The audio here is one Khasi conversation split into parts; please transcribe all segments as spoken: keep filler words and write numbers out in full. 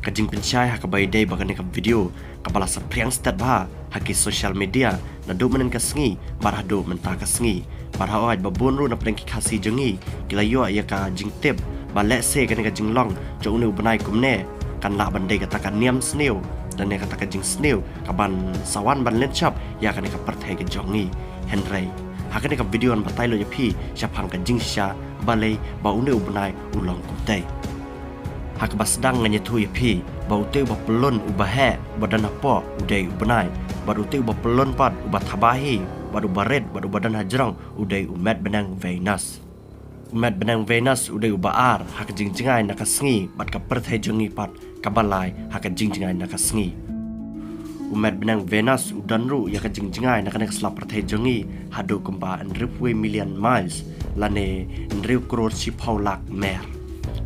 Ka jingpynshai ha kaba ïadei bad kane ka video kaba la saphriang stet bha ha ki social media naduh mynhynnin ka sngi bad haduh mynta ka sngi. Bad hooid ba bun ruh na pdeng ki Khasi jong ngi ki la ïoh ïa ka jingtip ba lehse kane ka jinglong jong une u bnai kumne kan lah ban dei kata ka niam sniew lane kata ka jingsniew kaban sa wan ban lynshop ïa kane ka pyrthei ka jong ngi. Hynrei ha kane ka video ngan batai lut ïa phi shaphang ka jingshisha balei ba une u bnai u long kumtei. Ha kaba sdang ngan ïathuh ïa phi ba utei uba pyllun uba heh uba don hapoh u dei u bnai, bad utei uba pyllun pat uba thaba hi bad uba rit bad uba don hajrong u dei u met bneng Venus. U met bneng Venus u dei uba ar ha ka jingjngai na ka sngi bad ka pyrthei jong ngi pat kaba lai ha ka jingjngai na ka sngi. U met bneng Venus u don ruh ïa ka jingjngai na kane ka sla pyrthei jong ngi haduh kumba hynriewphew million miles lane hynriew klur shiphew lak mer.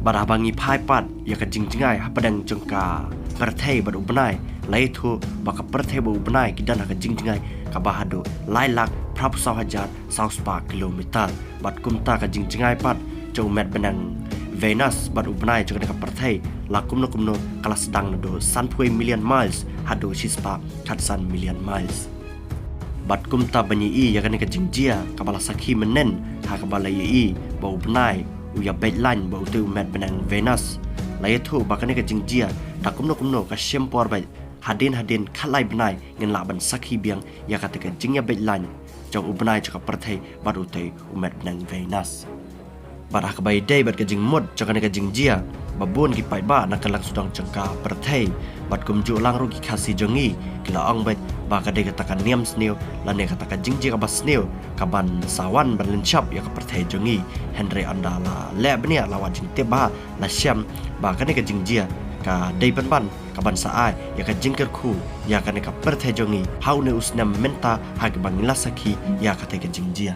Bad haba ngi phai pat ïa ka jingjngai hapdeng jong ka pyrthei bad u bnai, la ïathuh ba ka pyrthei bad u bnai ki don ha ka jingjngai kaba haduh lai lak phraphew saw hajar saw spah kilometer. Bad kumta ka jingjngai pat jong u met bneng Venus bad u bnai jong kane ka pyrthei la kumno kumno ka la sdang naduh sanphew million miles haduh shispah khatsan million miles. Bad kumta ban ïohi ïa kane ka jingjia kaba la sakhi mynhynnin ha kaba la ïohi ba u bnai u ïabeit lain bad utei u met bneng Venus, la ïathuh ba kane ka jingjia da kumno kumno ka shim por beit, hadien hadien khatlai bnai ngin lah ban sakhi biang ïa kata ka jingïabeit lain jong u bnai jong ka pyrthei bad utei u met bneng Venus. Bad ha kaba ïadei bad ka jingmut jong kane ka jingjia, ba bun ki paidbah na kylleng sawdong jong ka pyrthei bad kumjuh lang ruh ki Khasi jong ngi ki la ong beit ba ka dei kata ka niam sniew lane kata ka jingjia kaba sniew kaban sa wan ban lynshop ïa ka pyrthei jong ngi. Hynrei ynda la leh bniah la wad jingtip bha la shem ba kane ka jingjia ka dei pynban kaban sa ai ïa ka jingkyrkhu ïa kane ka pyrthei jong ngi ha une u snem mynta ha kaba ngi la sakhi ïa kata ka jingjia.